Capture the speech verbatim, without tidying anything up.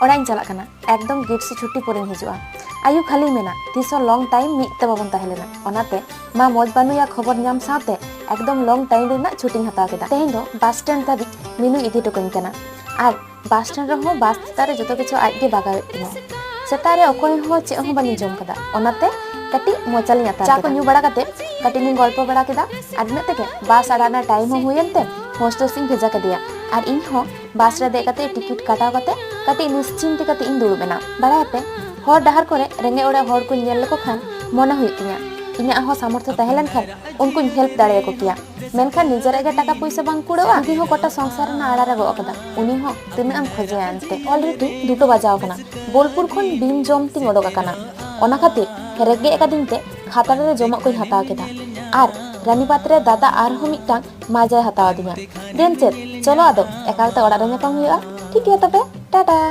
ᱚᱲᱟᱜ ᱤᱧ ᱪᱟᱞᱟᱜ ᱠᱟᱱᱟ, ᱮᱠᱫᱚᱢ ᱜᱤᱨᱥᱤ ᱪᱷᱩᱴᱤ ᱯᱚᱨᱮᱧ ᱦᱤᱡᱩᱜᱼᱟ᱾ ᱟᱭᱩ ᱠᱷᱟᱹᱞᱤ ᱢᱮᱱᱟ, ᱛᱤᱥ ᱦᱚᱸ ᱞᱚᱝ ᱴᱟᱭᱤᱢ ᱢᱤᱫ ᱛᱮ ᱵᱟᱵᱚᱱ ᱛᱟᱦᱮᱸ ᱞᱮᱱᱟ᱾ ᱚᱱᱟᱛᱮ ᱢᱟ ᱢᱚᱡᱽ ᱵᱟᱹᱱᱩᱭᱟ ᱠᱷᱚᱵᱚᱨ ᱧᱟᱢ ᱥᱟᱶᱛᱮ ᱮᱠᱫᱚᱢ ᱞᱚᱝ ᱴᱟᱭᱤᱢ ᱨᱮᱱᱟᱜ ᱪᱷᱩᱴᱤᱧ ᱦᱟᱛᱟᱣ ᱠᱮᱫᱟ᱾ ᱛᱮᱦᱮᱧ ᱫᱚ ᱵᱟᱥ ᱥᱴᱮᱱᱰ ᱫᱷᱟᱹᱵᱤᱡ ᱢᱤᱱᱩᱭ ᱤᱫᱤ ᱦᱚᱴᱚ ᱠᱟᱹᱧ ᱠᱟᱱᱟ᱾ ᱟᱨ ᱵᱟᱥ ᱥᱴᱮᱱᱰ ᱨᱮᱦᱚᱸ ᱵᱟᱥ ᱪᱮᱛᱟᱱ ᱨᱮ ᱡᱚᱛᱚ ᱠᱤᱪᱷᱩ ᱟᱡ ᱜᱮ ᱵᱟᱜᱟᱣᱮᱫ ᱛᱤᱧᱟ᱾ ᱥᱮᱛᱟᱜ ᱨᱮ ᱚᱠᱚᱭ ᱦᱚᱸ ᱪᱮᱫ ᱦᱚᱸ ᱵᱟᱹᱧ ᱡᱚᱢ ᱠᱟᱫᱟ, ᱚᱱᱟᱛᱮ ᱠᱟᱹᱴᱤᱡ ᱢᱚᱪᱟ ᱞᱤᱧ ᱟᱛᱟᱨ ᱪᱟ ᱠᱚ ᱠᱮᱫᱟ᱾ ᱧᱩ ᱵᱟᱲᱟ ᱠᱟᱛᱮ ᱠᱟᱹᱴᱤᱡ ᱞᱤᱧ ᱜᱚᱞᱯᱚ ᱵᱟᱲᱟ ᱠᱮᱫᱟ᱾ ᱟᱨ ᱤᱱᱟᱹᱜ ᱛᱮᱜᱮ ᱵᱟᱥ ᱟᱲᱟᱜ ᱨᱮᱱᱟᱜ ᱴᱟᱭᱤᱢ ᱦᱚᱸ ᱦᱩᱭᱮᱱ ᱛᱮ ᱦᱳᱥᱴᱮᱞ ᱥᱮᱫ ᱤᱧ ᱵᱷᱮᱡᱟ ᱠᱮᱫᱮᱭᱟ᱾ ᱟᱨ ᱤᱧ ᱦᱚᱸ ᱵᱟᱥ ᱨᱮ ᱫᱮᱡ ᱠᱟᱛᱮ ᱴᱤᱠᱤᱴ ᱠᱟᱴᱟᱣ ᱠᱟᱛᱮ ᱠᱟᱹᱴᱤᱡ ᱱᱤᱥᱪᱤᱱᱛᱤ ᱠᱟᱛᱮ ᱤᱧ ᱫᱩᱲᱩᱵ ᱮᱱᱟ᱾ ᱵᱟᱲᱟᱭᱟᱯᱮ, ᱦᱚᱨ ᱰᱟᱦᱟᱨ ᱠᱚᱨᱮ ᱨᱮᱸᱜᱮᱡ ᱚᱲᱮᱡ ᱦᱚᱲ ᱠᱚᱧ ᱧᱮᱞ ᱞᱮᱠᱚ ᱠᱷᱟᱱ ᱢᱚᱱᱮ ᱦᱩᱭᱩᱜ ᱛᱤᱧᱟ, ᱤᱧᱟᱹᱜ ᱦᱚᱸ ᱥᱟᱢᱚᱨᱛᱷᱚ ᱛᱟᱦᱮᱸ ᱞᱮᱱᱠᱷᱟᱱ ᱩᱱᱠᱩᱧ ᱦᱮᱞᱯ ᱫᱟᱲᱮᱭᱟᱠᱚ ᱠᱮᱭᱟ᱾ ᱢᱮᱱᱠᱷᱟᱱ ᱱᱤᱡᱮᱨᱟᱜ ᱜᱮ ᱴᱟᱠᱟ ᱯᱩᱭᱥᱟᱹ ᱵᱟᱝ ᱠᱩᱲᱟᱹᱜᱼᱟ᱾ ᱡᱩᱫᱤ ᱦᱚᱸ ᱠᱚᱴᱟ ᱥᱚᱝᱥᱟᱨ ᱨᱮᱱᱟᱜ ᱟᱲᱟ ᱨᱮ ᱜᱚᱜ ᱟᱠᱟᱫᱟ, ᱩᱱᱤ ᱦᱚᱸ ᱛᱤᱱᱟᱹᱜ ᱮᱢ ᱠᱷᱚᱡᱮᱭᱟ ᱮᱱᱛᱮ᱾ Already ᱫᱩᱴᱳ ᱵᱟᱡᱟᱣ ᱟᱠᱟᱱᱟ, ᱵᱳᱞᱯᱩᱨ ᱠᱷᱚᱱ ᱵᱤᱱ ᱡᱚᱢ ᱛᱤᱧ ᱚᱰᱚᱠ ᱟᱠᱟᱱᱟ᱾ ᱚᱱᱟ ᱠᱷᱟᱹᱛᱤᱨ ᱨᱮᱸᱜᱮᱡ ᱟᱠᱟᱫᱤᱧ ᱛᱮ ᱠᱷᱟᱛᱲᱟ ᱨᱮ ᱡᱚᱢᱟᱜ ᱠᱚᱧ ᱦᱟᱛᱟᱣ ᱠᱮᱫᱟ᱾ ᱟᱨ ᱨᱟᱱᱤᱵᱟᱸᱫᱷ ᱨᱮ ᱫᱟᱫᱟ ᱟᱨᱦᱚᱸ ᱢᱤᱫᱴᱟᱝ ᱢᱟᱡᱟᱭ ᱦᱟᱛᱟᱣ ᱟᱹᱫᱤᱧᱟ᱾ ᱫᱮᱱ ᱪᱮᱫ, ᱪᱚᱞᱚ ᱟᱫᱚ ᱮᱠᱟᱞ ᱛᱮ ᱚᱲᱟᱜ ᱨᱮ ᱧᱟᱯᱟᱢ ᱦᱩᱭᱩᱜᱼᱟ᱾ ᱴᱷᱤᱠ ᱜᱮᱭᱟ ᱛᱚᱵᱮ, ᱴᱟᱴᱟ᱾